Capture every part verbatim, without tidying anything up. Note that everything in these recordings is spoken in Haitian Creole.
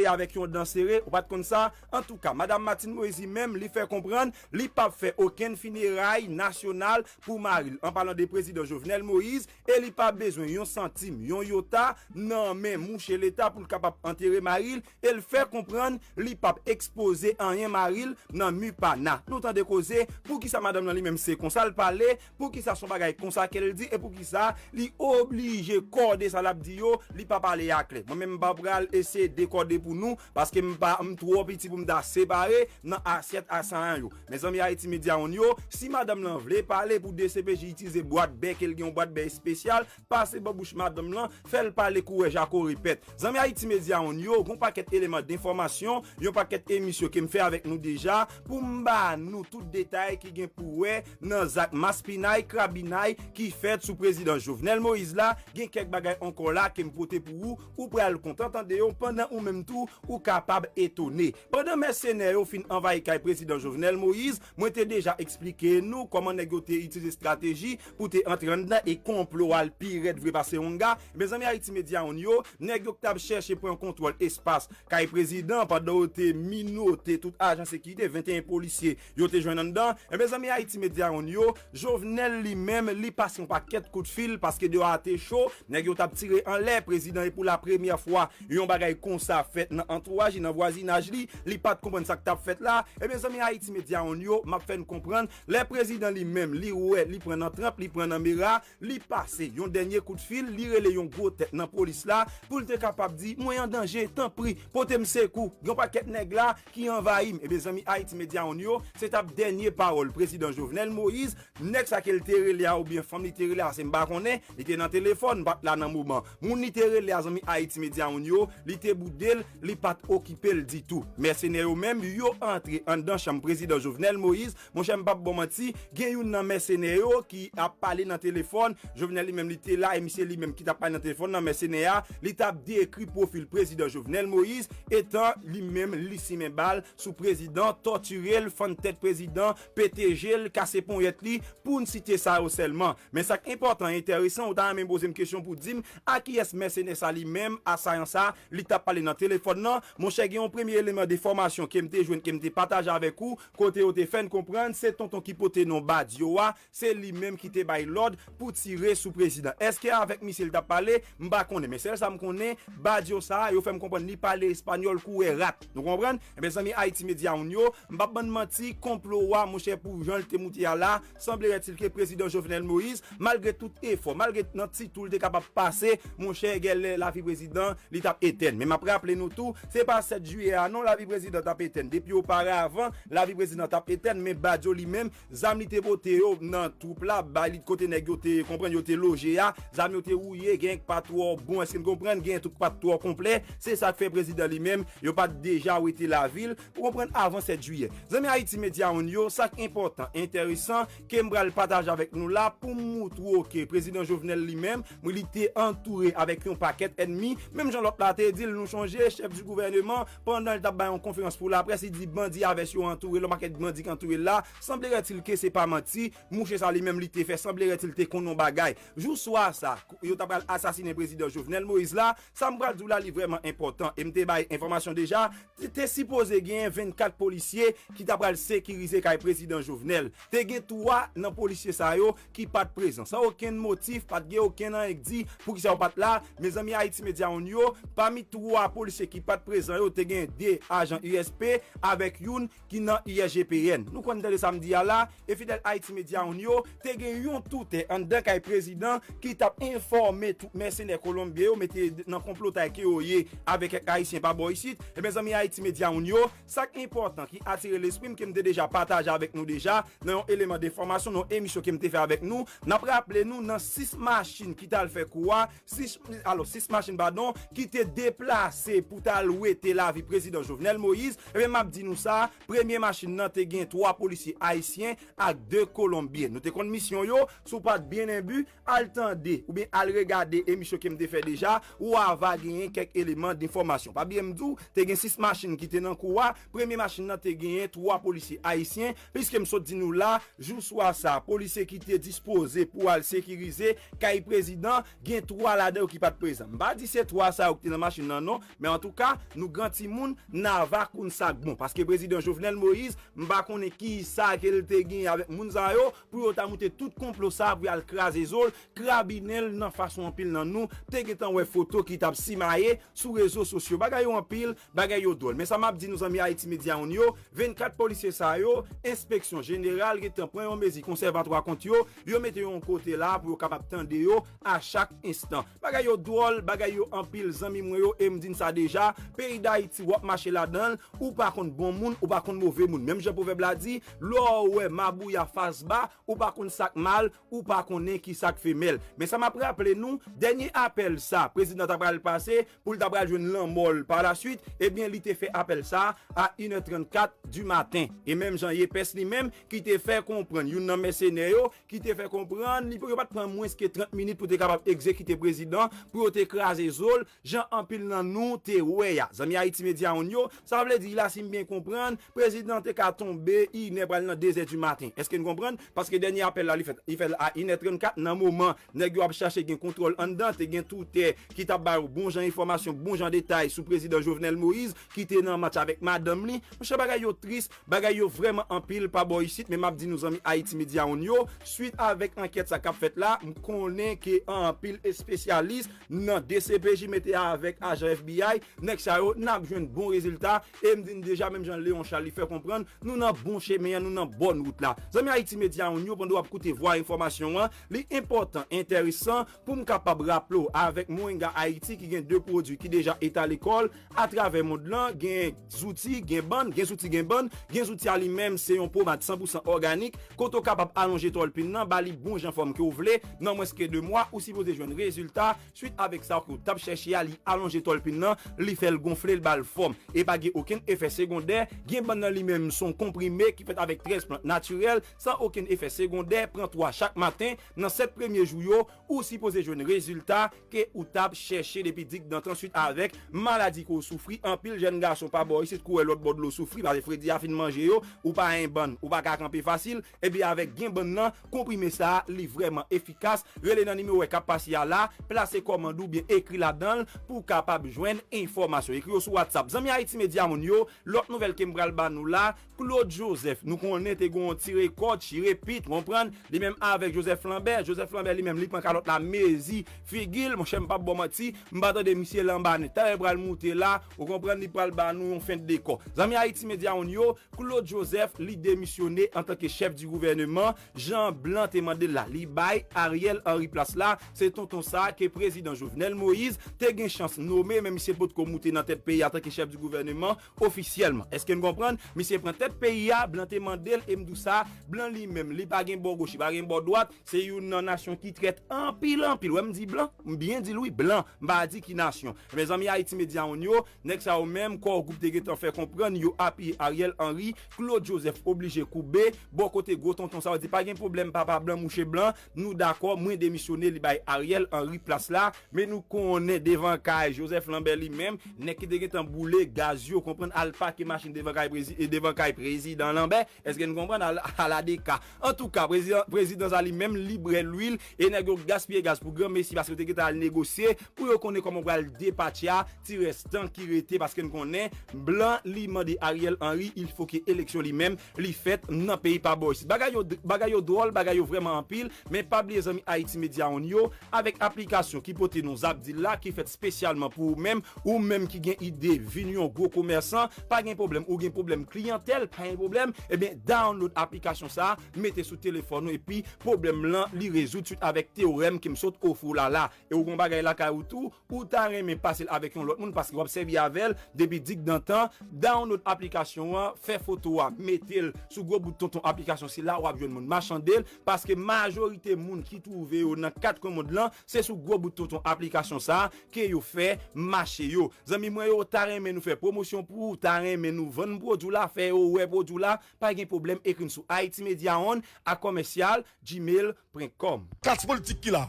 avèk yon dan sere, ou pa t konn sa? Antouka, Madanm Martine Moïse li menm, li fè konprann li p ap fè okenn fineray nasyonal pou mari l, an palan de prezidan Jovenel Moïse, e li pa bezwen yon santim, yon yota nan men mouche Leta pou l kapab antere mari l, e l fè konprann li p ap ekspoze anyen mari l nan MIPANA. Nou tande koze, poukisa madanm nan li menm se konsa l pale, poukisa se yon bagay konsa ke l di, e poukisa li oblije kòde sa l ap di yo, li pa pale a klè. Mwen menm m pa pral eseye dekòde pou nou, paske m pa, m twò piti pou m ta separe nan asyèt asayan yo. Mezanmi Ayiti Medya One yo, si madanm lan vle pale pou D C P J itilize bwat bè, ke l gen yon bwat bè espesyal, pase bò bouch madanm lan, fè l pale kou wè jako repèt. Zanmi Ayiti Medya One yo, gon pakèt eleman denfòmasyon, yon pakèt emisyon ke m fè avèk nou deja, pou m ba nou tout detay ki gen pou wè nan zak maspinay, krabinay ki fèt sou prezidan Jovenel Moïse la. Gen kèk bagay ankò la ke m pote pou ou, ou pral kontan tande yo, pandan ou menm tou, ou kapab etone. Pandan mèsenè yo fin anvayi kay prezidan Jovenel Moïse, mwen te deja eksplike nou kòman nèg yo te itilize estrateji pou te antre anndan e konplo al pi rèd vre pase onga. Mezanmi Ayiti Medya One yo, nèg yo k t ap chèche pran kontwòl espas kay prezidan pandan yo te minote tout ajan sekirite, venteyen polisye yo te jwenn anndan. E mezanmi Ayiti Medya One yo, Jovenel li menm, li pase yon pakèt kout fil paske deyò a te cho, nèg yo t ap tire anlè prezidan e pou la premyè fwa, yon bagay konsa fèt nan antouraj li, nan vwazinaj li, li pa t konprann sa k t ap fèt la. Ebyen, zanmi Ayiti Medya One yo, m ap fè n konprann, lè prezidan li menm, li wè, li pran nan tranp, li pran nan mera, li pase yon dènye kout fil, li rele yon gwo tèt nan polis la, pou l te kapab di, mwen an danje, tanpri, pote m sekou, gen yon pakèt nèg la ki anvayi m. Ebyen, zanmi Ayiti Medya One yo, se t ap dènye pawòl prezidan Jovenel Moïse, nèg sa ke l te rele a oubyen fanm li te rele a, se m pa konnen, li te nan telefòn, m pa t la nan moman. Moun li te rele a, zanmi Ayiti Medya One yo, li te boude l, li pa t okipe l ditou. Mèsenè yo menm, yo antre anndan chanm prezidan Jovenel Moïse. Monchè, m p ap ba w manti, gen youn nan mèsenè yo ki ap pale nan telefòn. Jovenel li menm, li te la, e misye li menm ki t ap pale nan telefòn nan, mèsenè a, li t ap dekri pwofil prezidan Jovenel Moïse, etan li menm, li simen bal sou prezidan, tòtire l, fann tèt prezidan, pete je l, kase ponyèt li, pou n site sa yo sèlman. Men sa k enpòtan, enteresan, ou ta renmen poze m kesyon pou di m a kiyès mèsenè sa li menm, asayan sa, li t ap pale nan telefòn nan. Monchè, gen yon premye eleman denfòmasyon ke m te jwenn, ke m te pataje avèk ou, kote yo te fè n konprann se tonton ki pote non Badio a, se li menm ki te bay lòd pou tire sou prezidan. Èske avèk misye l t ap pale? M pa konnen, men sèl sa m konnen, Badio sa a, yo fè m konprann li pale espanyòl kou wè rat. Nou konprann? Ebyen, zanmi Ayiti Medya One yo, m p ap ban n manti, konplo a, monchè, pou jan l te moute a la, sanblerètil ke prezidan Jovenel Moïse, malgre tout efò, malgre nan ti tou l te kapab pase, monchè, gèlè lavi prezidan, li t ap etèn. Men m ap raple nou tou, se pa sèt jiyè a non, lavi prezidan t ap etèn. Depi oparavan, lavi prezidan t ap etèn, men Badio li menm, zam li te pote yo nan twoup la, bay li kote nèg yo te, konprann, yo te loje a, zam yo te wouye, gen k pa twò bon, èske n konprann, gen tou k pa t twò konplè. Se sa k fè prezidan li menm, yo pa t deja wete lavi l, ou konprann, avan sèt jiyè. Zanmi Ayiti Medya One yo, sa k enpòtan, enteresan, ke m pral pataje avèk nou la, pou m moutre w ke prezidan Jovenel li menm, li te antoure avèk yon pakèt ènmi, menm jan lòt la te di l, nou chonje, chèf di gouvèneman, pandan l t ap bay yon konferans pou laprès, li di bandi a vès yo antoure l, yon pakèt bandi k antoure l la, sanblerètil ke se pa manti, mouche sa li menm li te fè, sanblerètil te konn yon bagay. Jou swa sa, yo ta pral asasinen prezidan Jovenel Moïse la, sa m pral di w la, li vrèman enpòtan, e m te bay enfòmasyon deja, te, te sipoze genyen vennkat polisye ki ta pral sekirize kay prezidan Jovenel. Te gen twa nan polisye sa yo ki pa t prezan. San okenn motif, pa t gen okenn anyen k di poukisa yo pa t la. Mezanmi Ayiti Medya One yo, pami twa polisye ki pa t prezan yo, te gen de ajan U S P avèk youn ki nan I S G P N. Nou konn tande sa m di a la, e fidèl Ayiti Medya One yo, te gen yon toutè anndan kay prezidan ki t ap enfòme tout mèsenè kolonbyen yo mete nan konplotay ke yo ye avèk kèk Ayisyen pa bò isit. Ebyen, zanmi Ayiti Medya One yo, sa k enpòtan ki atire lespri m, ke m te deja pataje avèk nou deja nan yon eleman denfòmasyon, nan yon emisyon ke m te fè avèk nou, n ap raple nou nan sis machin ki t al fè kou a, sis, alò, sis machin, padon, ki te deplase pou t al wete lavi prezidan Jovenel Moïse. Ebyen, m ap di nou sa, premye machin nan te gen twa polisye ayisyen ak de kolonbyen. Nou te konn misyon yo, si w pa t byen enbi, al tande oubyen al regade emisyon ke m te fè deja, ou ava genyen kèk eleman denfòmasyon. Pa bliye m di w, te gen sis machin ki te nan kou a, premye machin nan te genyen twa polisye ayisyen, piske m sot di nou la, jou swa sa, polisye ki te dispoze pou al sekirize kay prezidan, gen twa ladan yo ki pa t prezan. M pa di se twa sa yo ki te nan machin nan non, men an tou ka, nou gran timoun, n a va konn sa k bon. Paske prezidan Jovenel Moïse, m pa konnen ki sa ke l te gen avèk moun sa yo, pou yo ta moute tout konplo sa pou y al kraze zo l, krabinnen l nan fason anpil nan nou te gentan wè foto ki t ap simaye sou rezo sosyo. Bagay yo anpil, bagay yo dwòl. Men sa m ap di nou, zanmi Haiti Media One yo, vennkat polisye sa yo, enspeksyon jeneral gentan pran yon mezi konsèvatwa kont yo, yo mete yo yon kote la pou yo kapab tande yo a chak enstan. Bagay yo dwòl, bagay yo anpil, zanmi mwen yo, e m di n sa deja, peyi Dayiti, w ap mache ladan l, ou pa konn bon moun, ou pa konn move moun. Menm jan pwovèb la di, lè w wè mabouya fas ba, ou pa konn sa k mal, ou pa konnen ki sa k femèl. Men sa m ap raple nou, dènye apèl sa, prezidan ta pral pase, pou l ta pral jwenn lanmò l pa la swit, ebyen, li te fè apèl sa a inè trannkat di maten. E menm jan Yepès li menm, ki te fè konprann youn nan mèsenè yo, ki te fè konprann li, yo pa t pran mwens ke trant minit pou te kapab egzekite prezidan, pou yo te kraze zo l, jan anpil nan nou te wè a. Zanmi Haiti Media One yo, sa vle di la, si m byen konprann, prezidan te ka tonbe inè pral nan dezè di maten. Èske n konprann? Paske dènye apèl la, li fèt, li fèt a inè trannkat nan moman nèg yo ap chache gen kontwòl anndan, te gen toutè ki t ap ba yo bon jan enfòmasyon, bon jan detay sou prezidan Jovenel Moïse, ki te nan match avèk madanm li. Monchè, bagay yo tris, bagay yo vrèman anpil pa bò isit, men m ap di nou zanmi Haiti Media One yo, swit avèk ankèt sa k ap fèt la, m konnen ke anpil espesyalis nan D C P J mete avèk ajan F B I, nèg sa yo, n ap jwenn bon rezilta, e m di n deja, menm jan Leon Charles li fè konprann, nou nan bon chemen an, nou nan bòn wout la. Zanmi Haiti Media One yo, pandan w ap koute vwa enfòmasyon an, li enpòtan, enteresan, pou m kapab raple w, avèk Moringa Haiti ki gen de pwodui ki deja etale kò l atravè mond lan, gen zouti, gen bann, gen zouti, gen bann, gen zouti a li menm, se yon pomad san pou san òganik, kote w kapab alonje tòlpin nan, ba li bon jan fòm ke w vle, nan mwens ke de mwa, ou sipoze jwenn rezilta, swit avèk sa ke w t ap chèche a, li alonje tòlpin nan, li fè l gonfle, l ba l fòm. E pa gen okenn efè segondè, gen bann nan li menm, se yon konprime ki fèt avèk trèz plant natirèl, san okenn efè segondè, pran twa chak maten, nan sèt premye jou yo, ou sipoze jwenn rezilta ke ou t ap chèche depi digdantan swit avèk maladi ke w soufri. Anpil jèn gason pa bò isit kouri lòt bò dlo soufri, paske fredi a fin manje yo, ou pa gen bann, ou pa ka kanpe fasil, ebyen avèk gen bann nan, konprime sa a, li vrèman efikas. Rele nan nimewo k ap pase a la, plase kòmand ou byen ekri ladan l pou w kapab jwenn enfòmasyon. Ekri yo sou WhatsApp. Zanmi Haiti Media One yo, lòt nouvèl ke m pral ba nou la, Claude Joseph, nou konnen te gen yon ti rekòt, chire pit, konprann, li menm avèk Joseph Lambert. Joseph Lambert li menm, li pran kalòt la mezi figi l, monchè, m p ap ba w manti, m pa tande misye la anba nèt. Talè l pral moute la, ou konprann, li pral ba nou yon fen de kò. Zanmi Haiti Media One yo, Claude Joseph, li demisyone antanke chèf di gouvèneman, jan blan te mande l la. Li bay Ariel Henry plas la, se tonton sa ke prezidan Jovenel Moïse te gen chans nome, men misye potko moute nan tèt peyi a antanke chèf di gouvèneman ofisyèlman. Èske n konprann? Misye pran tèt peyi a, blan te mande l, e m di w sa, blan li menm, li pa gen bò goch, li pa gen bò dwat, se youn nan nasyon ki trèt anpil, anpil. Wè m di blan, m byen di l wi, blan, m pa di ki nasyon. Mezanmi, Haiti Media One yo, nèg sa yo menm, Core Group te gentan fè konprann yo apiye Ariel Henry, Claude Joseph oblije koube, bò kote gwo tonton sa yo di, pa gen pwoblèm, papa blan, mouche blan, nou dakò, mwen demisyone, li bay Ariel Henry plas la, men nou konnen devan kay Joseph Lambert li menm, nèg ki te gentan boule gaz yo, konprann, al pake machin devan kay prezi-, e devan kay prezidan Lambert, èske n konprann, al, al a de ka. Antouka, prezidan, prezidan sa li menm, li bwè lwil, e nèg yo gaspiye gaz pou granmesi, paske yo te gentan al negosye, pou yo konnen kòman yo pral depatche a, ti rès tan ki rete, paske n konnen, blan, li mande Ariel Henry, il faut que eleksyon li menm, li fèt nan peyi pa bò isit. Bagay yo, bagay yo dwòl, bagay yo vrèman anpil, men pa bliye zanmi Haiti Media One yo, avèk aplikasyon ki pote non Zap Deal la, ki fèt espesyalman pou ou menm, ou menm ki gen ide vin yon gwo komèsan, pa gen pwoblèm, ou gen pwoblèm kliyantèl, pa gen pwoblèm, ebyen, download aplikasyon sa, mete sou telefòn ou, epi pwoblèm lan, li rezoud swit avèk teyorèm ke m sot ofri w la la. E ou gen yon bagay lakay ou tou, ou ta renmen pase l avèk yon lòt moun, paske w ap sèvi avè l depi digdantan, download aplikasyon an, fè foto a, mete l sou gwo bout tonton aplikasyon, se la w ap jwenn moun machande l, paske majorite moun ki twouve yo nan kat kwen mond lan, se sou gwo bout tonton aplikasyon sa a ke yo fè mache yo. Zanmi mwen yo, ta renmen nou fè pwomosyon pou ou, ta renmen nou vann pwodui w la, fè yo wè pwodui w la, pa gen pwoblèm, ekri n sou Haiti Media One a commercial gmail point com. Klas politik ki la.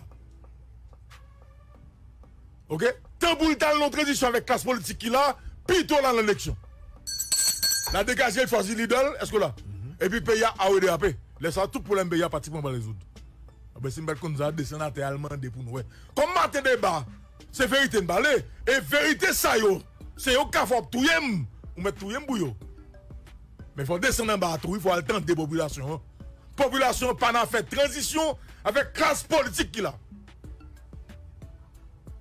Oke? Tan pou l t al nan tranzisyon avèk klas politik ki la, pito l al nan eleksyon. L a degaje l, chwazi lidè l, èske w la? Epi peyi a, a rederape. Lè sa a, tout pwoblèm peyi a pratikman pral rezoud. Anben, si n pa t konn sa, desann atè al mande pou n wè. Kòm maten deba, se verite n pale. E verite sa yo, Se yo k ka fè w ap touye m. Ou mèt touye m pou yo. Men fò w desann anba a tou wi, fò w al tande popilasyon an. Popilasyon an pa nan fè tranzisyon avèk klas politik ki la.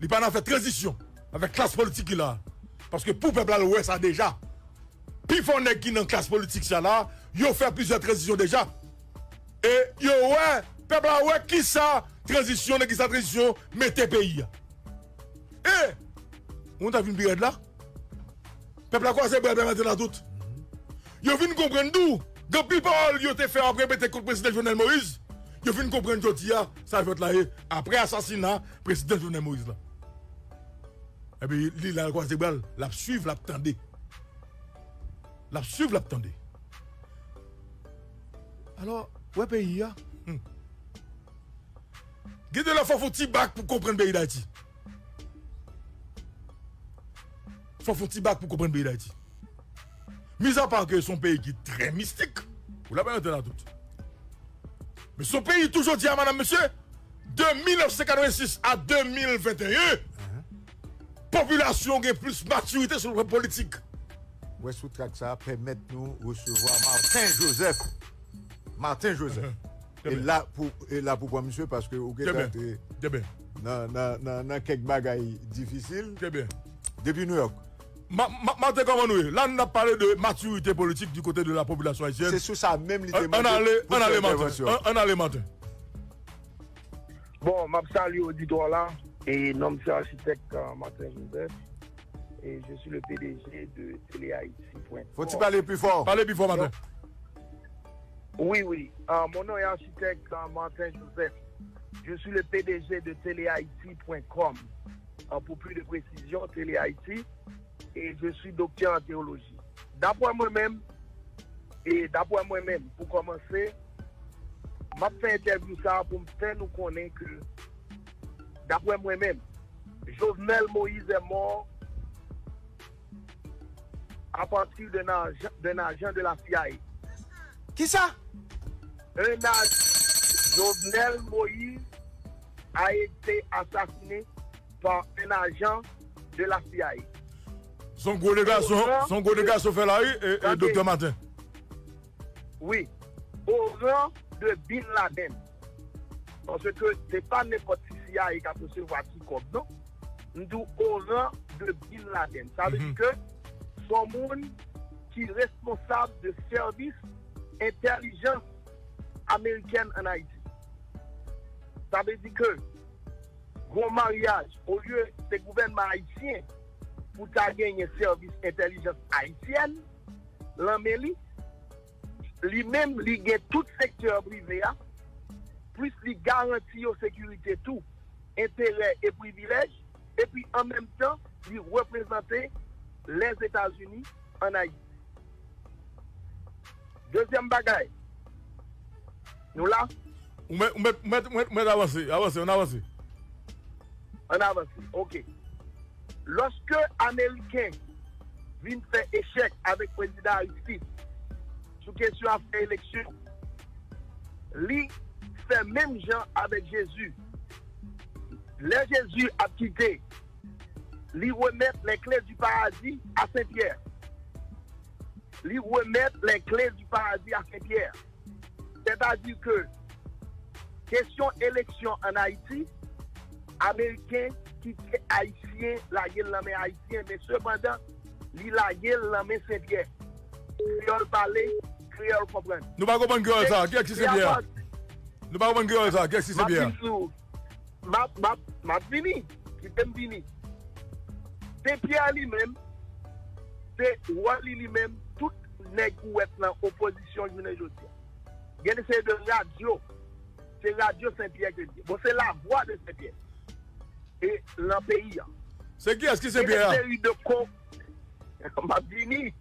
Li pa nan fè tranzisyon avèk klas politik ki la. Paske pou pèp la, l wè sa deja. Pifò nèg ki nan klas politik sa la, yo fè plizyè tranzisyon deja. E yo wè, pèp la wè kisa tranzisyon, nan kisa tranzisyon mete peyi a. E, moun ta vin pi rèd la. Pèp la kwaze bra, pèp la tout. Yo vin konprann tou, gen anpil pawòl yo te fè ap repete kont prezidan Jovenel Moïse, yo vin konprann jodi a, sa fèt la ye, apre asasina prezidan Jovenel Moïse la. Epi li la, l kwaze bra l, l ap swiv, l ap tande. L ap swiv, l ap tande. Alò, wè peyi a. Hmm. Gen de lè fò w fè yon ti bak pou konprann peyi Dayiti. Fò w fè yon ti bak pou konprann peyi Dayiti. Mizapa ke se yon peyi ki trè mistik, ou la pa antre nan tout. Men se yon peyi tou jodi a, madam, mesye, de mil nèf san katrevensis a de mil venteyen, popilasyon gen plis matirite sou plan politik. Wè sou trak sa a, pèmèt nou resevwa Martin Joseph. Martin Joseph. E la pou, e la pou pran misye paske ou gentan antre nan, nan, nan, nan kèk bagay difisil. Depi New York. Ma, ma, Martin, kòman nou ye? La, n ap pale de matirite politik di kote de la popilasyon ayisyèn. Se sou sa menm li te mande pou fè entèvansyon. An, an ale, Martin. An, an ale, Martin. Bon, m ap salye oditwa la. E non m se Architect, euh, Martin Joseph. Et je suis le P D G de Télé Haïti point com. Fò ti pale pi fò. Pale pi fò, Martin. Oui, oui. Euh, mon nom est architecte, euh, Martin Joseph. Je suis le P D G de Télé Haïti point com. Euh, pour plus de précision, Télé Haïti, et je suis docteur en théologie. D'après moi-même, et d'après moi-même, pour commencer, m ap fè entèvyou sa a pou m fè nou konnen ke, d'après moi-même, Jovenel Moïse est mort à partir d'un agent, d'un agent de la C I A. Kisa? Un ag-, Jovenel Moïse a été assassiné par un agent de la C I A. Se yon gwo deklarasyon, se yon gwo deklarasyon fè la, wi, e, e, Doktè Martin. Wi, au rang de Bin Laden. Paske se pa nenpòt ti C I A k ap resevwa ti kòb, non. M di w au rang de Bin Laden. Sa vle di ke se yon moun ki responsab de sèvis entèlijans amerikèn ann Ayiti. Sa vle di ke gon maryaj, olye se gouvènman ayisyen pou ta genyen sèvis entèlijans ayisyèn, lan men li, li menm, li gen tout sektè prive a, plis li garanti yo sekirite tou, enterè e privilèj, epi an menm tan, li reprezante Lèzetazini ann Ayiti. Dezyèm bagay, nou la? Ou mèt, ou mèt, ou mèt, ou mèt, ou mèt avanse, avanse, ann avanse. Ann avanse, oke. Lòske Ameriken vin fè echèk avèk Prezidan Aristide sou kesyon afè eleksyon, li fè menm jan avèk Jezi. Lè Jezi ap kite, li remèt les clés du paradis à Saint Pierre. Li remèt les clés du paradis à Saint Pierre. Sètadi ke kesyon eleksyon ann Ayiti, Ameriken kite Ayisyen lage l nan men Ayisyen, men sepandan, li lage l nan men Senpyè. Kreyòl pale, kreyòl konprann. Nou pa konprann kreyòl sa. Kiyès ki Senpyè a? Nou pa konprann kreyòl sa. Kiyès ki Senpyè a? M ap, m ap, m ap vini. Kite m vini. Senpyè li menm, se wòl li, li menm, tout nèg ou wè k nan opozisyon jounen jodi a. Gen de seri de radyo, se radyo Senpyè ke l ye. Bon, se lavwa de Senpyè. E lan peyi a. Se kiyès ki Senpyè a? Gen de seri de ko-, M ap vini.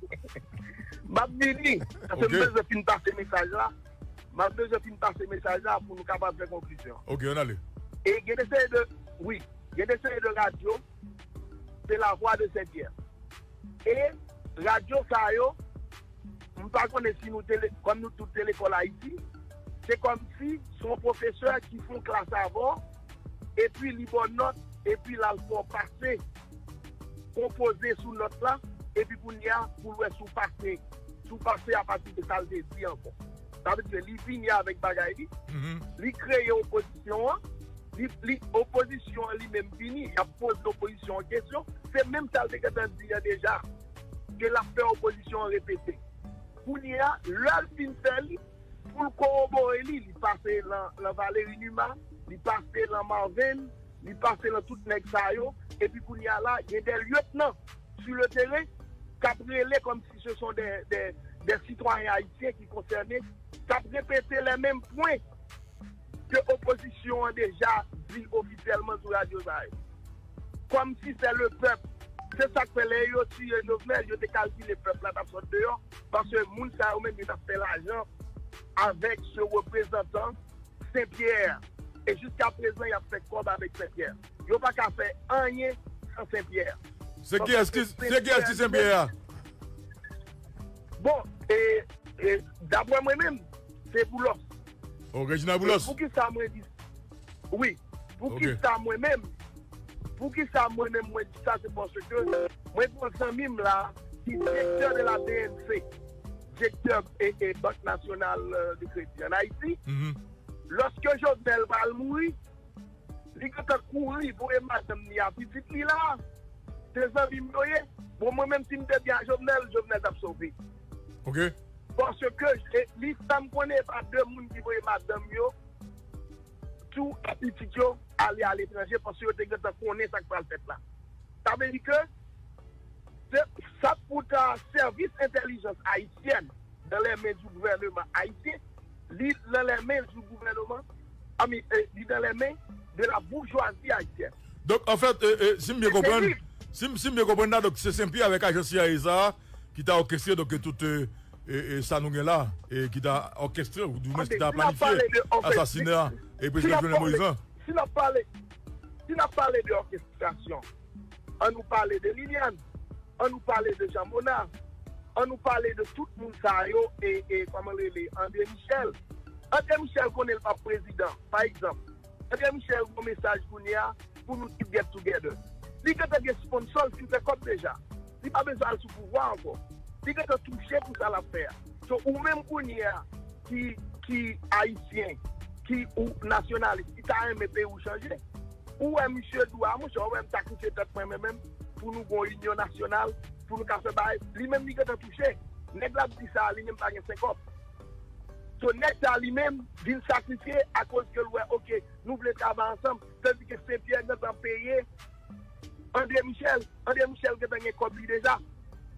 M ap vini. Paske m bezwen fin pase mesaj la. M ap bezwen fin pase mesaj la pou nou kapab fè konklizyon. Ok, ann ale. E gen de seri de, wi, gen de seri de radyo, se lavwa de Senpyè. E radyo sa yo, m pa konnen si nou te le-, kòm nou tout te lekòl Ayiti, se kòmsi se yon pwofesè ki fè yon klas avè w, epi li ba w nòt, epi l al fè w pase. konpoze sou nòt la, epi kounye a, pou l wè si w pase, si w pase apati de sa l te di ankò. Sa vle di ke li vini avèk bagay li, li kreye opozisyon an, li, li, opozisyon an li menm vini, y ap poze opozisyon an kesyon, se menm sa l te gentan di an deja, ke l ap fè opozisyon an repete. Kounye a, lè l fin fè li, pou l kowobore li, li pase lan, lan Valery Numa, li pase lan Marvin, li pase lan tout nèg sa yo, epi kounye a la, gen de lyetnan sou le teren k ap rele kòmsi se son de, de, de sitwayen ayisyen ki konsène, k ap repete lè menm pwen ke opozisyon an deja di ofisyèlman sou radyo sa yo. Kòmsi se le pèp. Se sa k fè lè yo tiye Jovenel, yo te kalkile pèp la t ap sot deyò, paske moun sa yo menm yo t ap fè lajan avèk se reprezantan Senpyè. E jiska prezan, y ap fè kòb avèk Senpyè. Yo pa ka fè anyen san Senpyè. Se kiyès ki, se kiyès ki Senpyè a? Bon, e, e, daprè mwen menm, se Boulos. Oh, Reginald Boulos. Poukisa mwen di, wi, poukisa mwen menm, poukisa mwen menm mwen di sa, se paske mwen pran zanmi m la, ki direktè de la B N C, direktè e, e Bank Nasyonal, euh, de Kredi an Ayiti. Lòske Jovenel pral mouri, li gentan kouri voye madanm li a, pitit li la, se zanmi m yo ye. Bon, mwen menm si m te byen a Jovenel, Jovenel t ap sove. Ok. Paske e, li fè m konnen e pa de moun ki voye madanm yo, tou a pitit yo, ale aletranje, paske yo te gentan konnen sa k pral fèt la. Sa vle di ke se, sa pou ta sèvis entèlijans ayisyèn dans les mains du gouvernement haïtien, li dans les mains du gouvernement, I mean, eh, li dans les mains de la bourgeoisie haïtienne. Donk, anfèt, e, e, si m byen konprann, si m, si m byen konprann la, donk se Senpyè avèk ajan C I A sa a ki ta òkestre, donk, tout, e, e, e, sa nou gen la, e ki ta òkestre, ou di mwens ki ta planifye asasina e prezidan Jovenel Moïse lan. Si n ap pale, si n ap pale de òkestrasyon, an nou pale de Liliane, an nou pale de Jean Monard, an nou pale de tout moun sa yo, e, e, kòman rele, André Michel. André Michel konnen l p ap prezidan, pa egzanp. André Michel gon mesaj kounye a pou nou tout get together. Li gentan gen sponsò, l fin fè kòb deja. Li pa bezwen al sou pouvwa ankò. Li gentan touche pou sa l ap fè a. So, ou menm kounye a, ki, ki ayisyen, ki ou nasyonalis, ki ta renmen peyi w chanje, ou wè misye di w a, monchè, ou wè m sakrifye tèt mwen, mwen menm, pou nou gon inyon nasyonal, pou nou ka fè bagay. Li menm li gentan touche. Nèg la ap di sa, li menm pa gen senkòb. So, nèg sa li menm vin sakrifye akoz ke l wè, oke, nou vle travay ansanm. Tandiske Senpyè gentan peye André Michel. André Michel gentan gen kòb li deja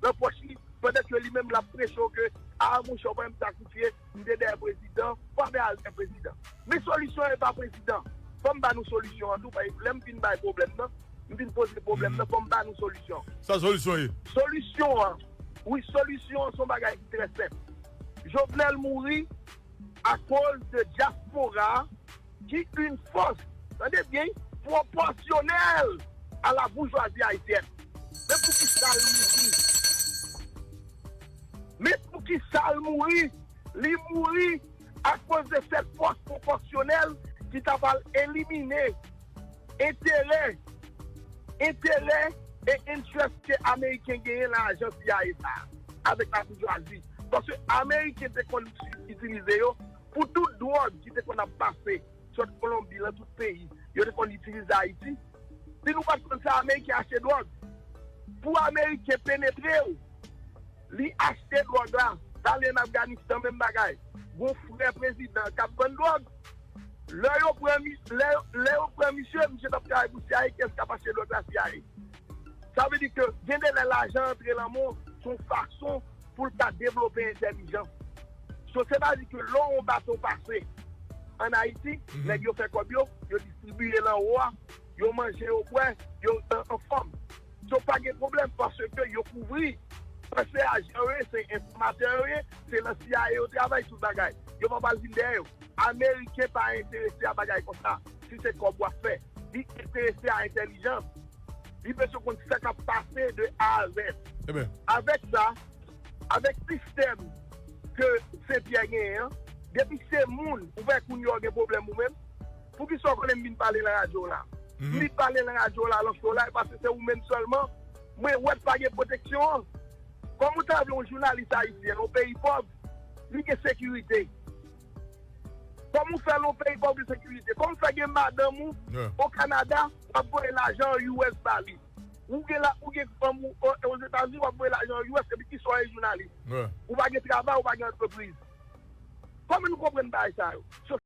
nan pòch li, pandan ke li menm l ap preche w ke, a, monchè, w pa menm sakrifye, m te dèyè prezidan, w pa menm al dèyè prezidan. Men solisyon an e pa prezidan. Fò m ba nou solisyon an tou, paske lè m fin bay pwoblèm nan, m fin poze pwoblèm nan, fò m ba nou solisyon. Sa solisyon ye? Solisyon an, wi, solisyon an se yon bagay ki trè senp. Jovenel mouri akoz de dyaspora a ki une force, tande byen, proportionnelle à la bourgeoisie haïtienne. Men poukisa l mouri? Men poukisa l mouri? Li mouri akoz de cette force proportionnelle ki ta pral elimine enterè, enterè e interest ke Ameriken genyen nan ajan C I A sa a, avèk laboujwazi. Paske Ameriken te konn itilize yo pou tout dwòg ki te konn ap pase sot Kolonbi lan tout peyi. Yo te konn itilize Ayiti. Si nou pa t konn sa, Ameriken achte dwòg. Pou Ameriken penetre w, li achte dwòg la. T ale an Afganistan, menm bagay. Gon frè prezidan k ap vann dwòg. Lè yo pran, mi- lè, lè yo pran misye, misye t ap travay pou C I A, kiyès k ap achte dwòg la? C I A. Sa vle di ke gen de lè lajan antre lan men w, se yon fason pou l ka devlope entèlijans. So, se pa di ke lè yon bato pase ann Ayiti, nèg yo fè kòb yo, yo distribiye l anwo a, yo manje, yo bwè, yo an, anfòm. So, pa gen pwoblèm, paske yo kouvri. Paske ajan yo ye, se enfòmatè yo ye, se nan C I A yo travay, tout bagay. Yo pa pral vin dèyè yo. Ameriken pa enterese a bagay konsa. Si se kòb w ap fè, li enterese a entèlijans. Li bezwen konn sa k ap pase de A a Z. Avèk sa, avèk sistèm ke Senpyè genyen an, depi se moun, ou wè kounye a w gen pwoblèm ou menm, poukisa w konnen m vin pale nan radyo w la? M vin pale nan radyo w la, lan show la, e paske se ou menm sèlman Mwen wè pa gen pwoteksyon an. Kòman w ta vle yon jounalis ayisyen nan yon peyi pòv, li gen sekirite? Kòman w fè nan yon peyi pòv gen sekirite? Kòman w fè gen madanm ou o Kanada, w ap voye lajan an U S ba li? Ou gen la, ou gen fanm ou o- Ozetazini, w ap voye lajan an U S, epi ki sa w ye jounalis? Ou pa gen travay, ou pa gen antrepriz. Kòman nou konprann bagay sa yo?